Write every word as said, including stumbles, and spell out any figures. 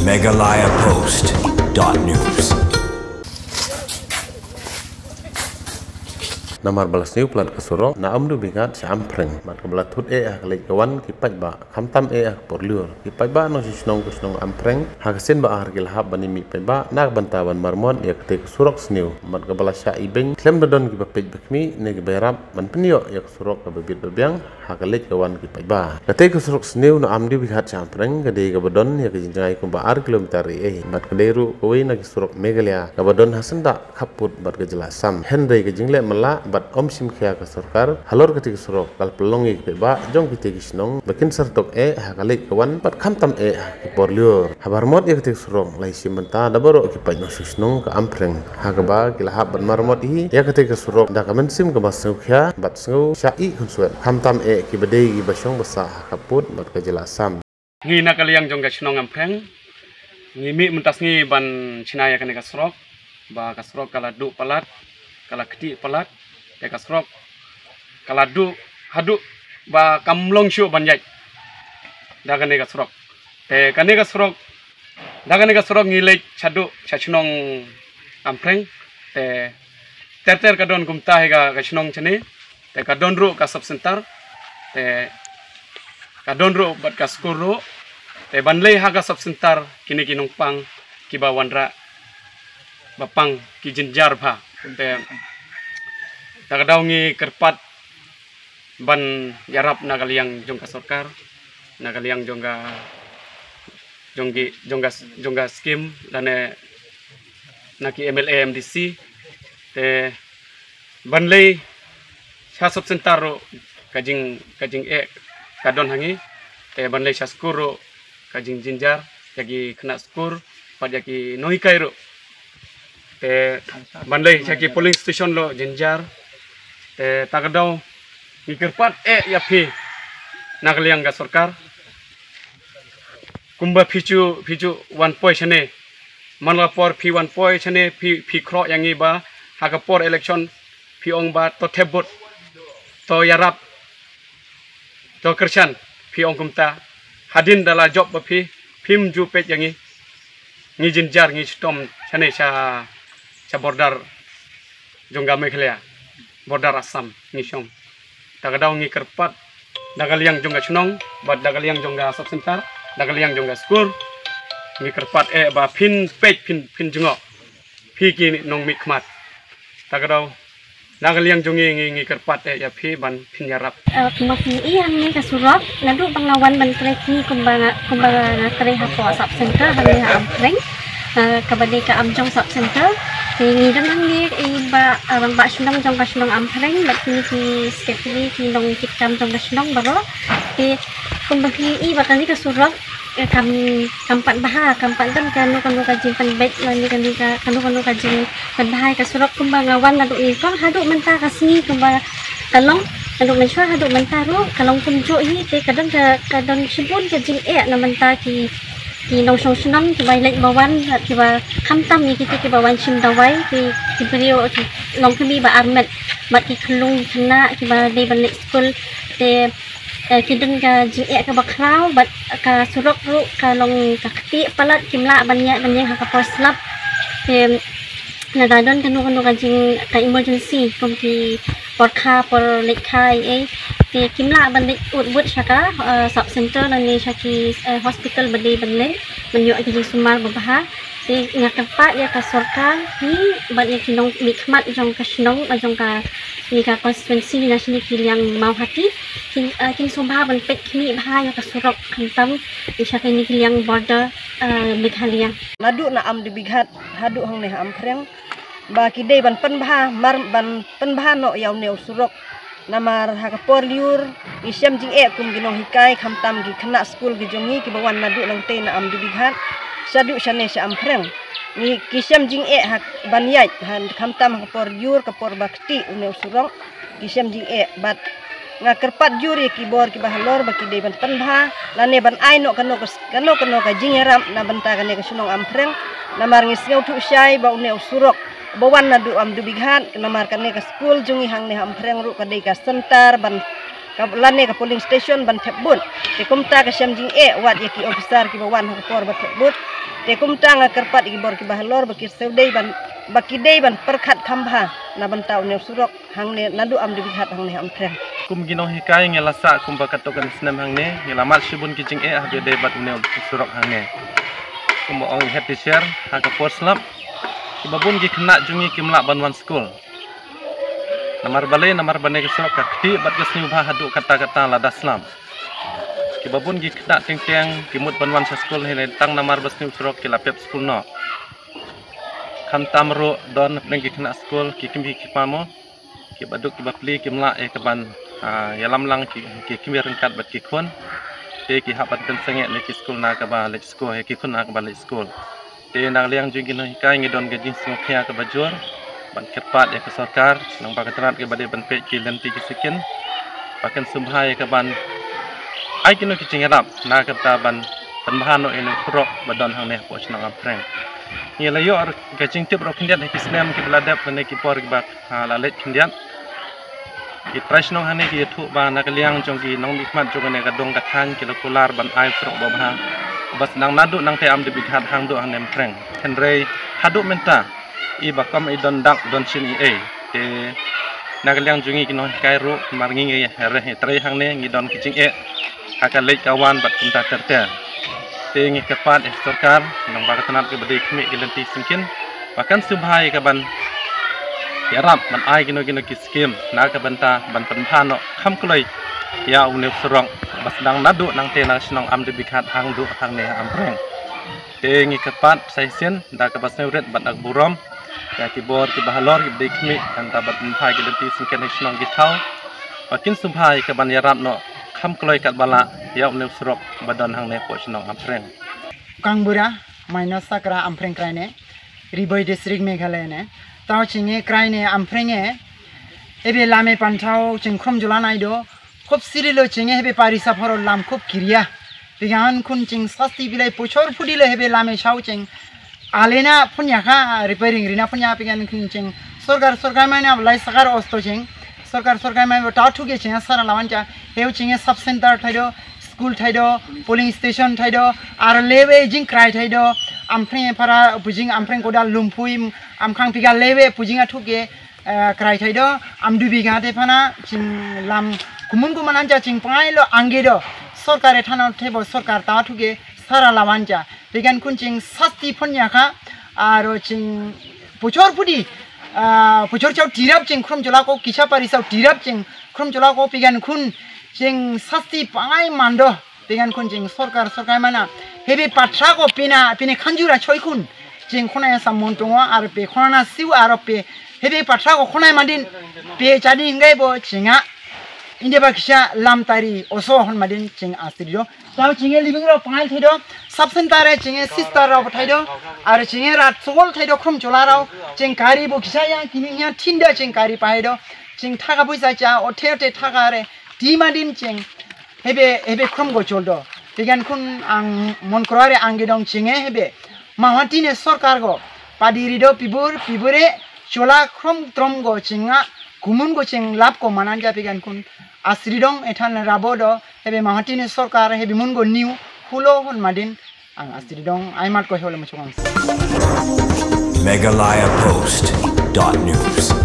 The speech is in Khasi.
Meghalaya Post dot news. Namar ba la sniew palat ka surok na Amdubighat sha Ampreng, bad kaba la thut eh ha ka leit ka wan ki paidbah, khamtam eh ha ka por lyiur. Ki paidbah nongshong shnong ka shnong Ampreng ha ka sien ba ar ki la hap ban ïa mih paidbah na ka bynta ban marmot ïa katei ka surok sniew, bad kaba la shah ibeiñ khlem da don kiba peit ba khmih ne kiba ïarap ban pynïoh ïa ka surok kaba bit ba biang ha ka leit ka wan ki paidbah. Katei ka surok sniew na Amdubighat sha Ampreng ka dei kaba don ïa ka jingjngai kumba ar kilometer ei ei, bad ka dei ruh kawei na ki surok Meghalaya kaba don ha syndah khappud bad ka jylla Assam. Hynrei ka jingleh matlah bad ym shim khia ka sorkar halor katei ka surok ka la pynlong ïa ki paidbah jong kitei ki shnong ba kin syrtok eh ha ka leit ka wan bad khamtam eh ha ki por lyiur. Haba marmot ïa katei ka surok la ïashim bynta da baroh ki paid nongshong shnong ka Ampreng, ha kaba ki la hap ban marmot hi ïa katei ka surok da ka mynsiem kaba sngewkhia bad sngewshah ïeh khunswet, khamtam eh kiba dei kiba shong ba sah ha khappud bad ka jylla Assam. Ngi na ka liang jong ka shnong Ampreng ngi mih mynta sngi ban shna ïa kane ka surok, ba ka surok ka la duh palat, ka la ktieh palat. Te ka surok ka la duh haduh ba kam long shuh ban ïaid da kane ka surok. Te kane ka surok, da kane ka surok ngi leit shaduh sha shnong Ampreng. Te ter ter ka don kumta hi ka, ka shnong shane. Te ka don ruh ka sub center, te ka don ruh bad ka skur ruh. Te ban leit ha ka sub center kine ki nongpang kiba wanrah ba pang ki jynjar bha. Te ta ka daw ngi kyrpad ban ïarap na ka liang jong ka sorkar, na ka liang jong ka, jong ki, jong ka, jong ka skim lane na ki M L A, M D C. Te ban leit sha sub center ruh ka jing, ka jingeh ka don ha ngi. Te ban leit sha skur ruh ka jingjynjar ïa ki khynnah skur bad ïa ki nonghikai ruh. Te ban leit sha ki polling station ruh jynjar. Te ta ka daw ngi kyrpad eh ïa phi na ka liang ka sorkar, kumba phi ju, phi ju wan poi shane. Man la por phi wan poi shane, phi, phi khroh ïa ngi ba ha ka por election phi ong ba to thep vote, to ïarap, to kyrshan, phi ong kumta. Hadien da la jop ba phi, phim ju peit ïa ngi. Ngi jynjar, ngi shitom shane sha, sha border jong ka Meghalaya, border Assam ngi shong. Ta ka daw ngi kyrpad da ka liang jong ka shnong bad da ka liang jong ka sub center, da ka liang jong ka skur. Ngi kyrpad eh ba phin peit, phin, phin jngoh, phi ki nongmihkhmat. Ta ka daw na ka liang jong ngi, ngi, ngi kyrpad eh ïa phi ban phin ïarap. Eh, kumba phi i hangne ka surok, naduh ba nga wan ban trei hi kumba nga, kumba nga trei hapoh sub center hangne ha Ampreng. Eh, kaba dei ka Amjong sub center. Te ngi don hangne i ba, eh, rangbah shnong jong ka shnong Ampreng bad kine ki secretary, ki nongkitkam jong ka shnong baroh. Te kumba phi i ba kane ka surok, eh, kam, kam pat bha, kam pat don kano kano ka jingpynbeit lane kane ka, kano kano ka jingpynbha ïa ka surok. Kumba nga wan naduh nyngkong haduh mynta ka sngi kumba ka long, naduh mynshuwa haduh mynta ruh ka long kumjuh hi. Te ka don ka, ka don shibun ka jingeh na bynta ki, ki nongshong shnong kiba leit ba wan, kiba khamtam ïa kito kiba wan shim dawai, ki, ki briew, ki longkmie ba armet bad ki khyllung khynnah kiba dei ban leit skul. Te eh, ki don ka jingeh kaba khraw bad ka surok ruh ka long ka ktieh palat, kim lah ban ïaid ban ïeng ha ka por slap. Te lada don kano kano ka jing, ka emergency kum ki por kha, por leit kha ei ei, te kim lah ban leit ud bud sha ka, eh, sub center lane sha ki, eh, hospital ba dei ban leit ban ïoh ki jingsumar ba bha. Te nga kyrpad ïa ka sorkar hi bad ïa ki nongmihkhmat jong ka shnong, eh, jong kane ka constituency na shane ki liang Mawhati, kin, eh, kin sngewbha ban peit khmih bha ïa ka surok khamtam ïa sha kine ki liang border, eh, Meghalaya. Naduh na Amdubighat haduh hangne ha Ampreng ba ki dei ban pynbha, mar ban pynbha noh ïa une u surok. Namar ha ka por lyiur ngi shem jingeh kum ki nonghikai khamtam ki khynnah skul ki jong ngi kiba wan naduh nangtei na Amdubighat shaduh shane sha Ampreng. Ngi ki shem jingeh ha ban ïaid ha khamtam ha ka por lyiur, ka por ba ktieh une u surok. Ki shem jingeh bad nga kyrpad jur ïa ki bor kiba halor ba ki dei ban pynbha lane ban ai noh kano ka, kano kano ka jingïarap na bynta kane ka shnong Ampreng. Namar ngi sngewthuh shai ba une u surok ba wan naduh Amdubighat, namar kane ka skul jong ngi hangne ha Ampreng ruh ka dei ka center ban, ka, lane ka polling station ban thep vote. Te kumta ka shem jingeh wat ïa ki officer kiba wan ha ka por ba thep vote. Te kumta nga kyrpad ïa ki bor ki bahalor ba ki siew dei ban, ba ki dei ban pyrkhat kham bha na bynta une u surok hangne naduh Amdebihghat hangne ha Ampreng. Kum ki nonghikai ngi la sah kumba katto katne snem hangne, ngi la mad shibun ki jingeh haba ïadei bad une u surok hangne. Kumba ong i head teacher ha ka por slap, kiba bun ki khynnah jong ngi kim lah ban wan skul. Namar balei? Namar ba une ka surok ka ktieh bad ka sniew bha haduh katta katta lada slap. Kiba bun ki khynnah teng teng ki mut ban wan sha skul, hynrei tang namar ba sniew surok ki la pep skul noh. Khamtam ruh don hapdeng ki khynnah skul ki kmie ki kpa mo, kiba duk kiba plie kim lah ïa ka ban, ah, ïalam lang, ki, ki kmie ryngkat bad ki khun. Te ki hap ban pynsangeh ne ki skul na kaba leit skul, ïa ki khun na kaba leit skul. Te na ka liang jong ki nonghikai ngi don ka jingsngewkhia kaba jur ban kyrpad ïa ka sorkar, nang ba ka tnat kaba dei ban peit ki lynti ki skin, ba kan sngewbha ïa ka ban ai kino ki jingïarap na ka bynta ban pynbha noh ïa une u surok ba don hangne hapoh shnong Ampreng. Ngi la ïoh ka jingtip ruh khyndiat ha ki snem kiba la dep lane ki por kiba, ha, la leit khyndiat. Ki trai shnong hangne ki ïathuh ba na ka liang jong ki nongmihkhmat jong kane ka dong ka thaiñ ki la kular ban ai u surok uba bha, uba sdang naduh nangtei Amdebihghat hangduh hangne Ampreng. Hynrei haduh mynta i ba kam i don dak don shin ei ei. Te na ka liang jong ngi ki nonghikai ruh, mar ngi ngi hynrei trei hangne ngi don ki jingeh ha ka leit ka wan bad kumta ter ter. Te ngi kyrpad ïa ka sorkar, nang ba ka tnat kaba dei khmih ki lynti skin, ba kan sngewbha ïa ka ban ïarap ban ai kino kino ki skim na ka bynta ban pynbha noh kham kloi ïa une u surok ba sdang naduh nangtei na shnong Amdebihghat hangduh hangne ha Ampreng. Te ngi kyrpad sa shisien da kaba sngewrit bad da ka burom ïa ki bor kiba halor kiba dei khmih, kan da ban pynbha ki lynti skin ha shnong ki thaw, ba kin sngewbha ïa ka ban ïarap noh kham kloi katba lah ïa une u surok ba don hangne hapoh shnong Ampreng. Kangbura, Maina Sakra, Ampreng Kraine, Ri Bhoi District, Meghalaya ne. Taw chinge Kraine Ampreng e, ebe lame panthaw ching khrom jula nai do, khop siri lo chinge hebe pari saphoro lam khop kiria. Pigan khun ching sasti bilai pochor pudi lo hebe lame chau ching. Alena punya ka repairing rina punya pigan khun ching. Sorkar, sorkar mai na lai sakar osto ching. Sorkar, sorkar mai ta thuke ching sara lawan cha. Heu chinge sub center thaido, school thaido, polling station thaido, ar lewe jing krai thaido. Ampreng para pujing Ampreng koda lumpui, Amkhang piga lewe pujing athuke, eh, krai thaido, Amdebihghat te phana ching lam kumun kuman anja ching pangai lo angge do. Sorkar e thana thebo sorkar ta thuke sara lawan cha. Pigan khun ching sasti phon ya kha, aro ching puchor pudi, ah, puchor chau tirap ching khrom jula ko kicha pari sau tirap ching khrom jula ko pigan khun ching sasti pangai mando. Pigan khun ching sorkar, sorkar mana. Hebe patra ko pina, pine khanjura choi khun. Ching khona ya samon tongo, ar pe khona na siu, ar pe. Hebe patra ko khona madin. Pe chadi ngai bo chinga. Inde ba kisha lam tari oso hon madin ching asri do. Tau chinge living ro pangai thaido. Sub center e chinge sister ro thaido. Ar chinge rat sogol thaido khrom chola ro. Ching kari bo kisha ya kini ya thinda ching kari paido. Ching thaka buisa cha, ote ote thaka re. Ti madin ching. Hebe, hebe khrom go chol do. Pigan khun ang mon krore ang gidong chinge hebe. Mahati ne sorkar go. Padiri do pibur, pibure, chola khrom trom go chinga, kumun go ching lap ko mananja pigan khun. Asri dong ethan rabo do, hebe mahati ne sorkar, hebe mun go niu, hulo hon madin, ang asri dong, aimat ko hole machukang. Meghalaya Post dot news.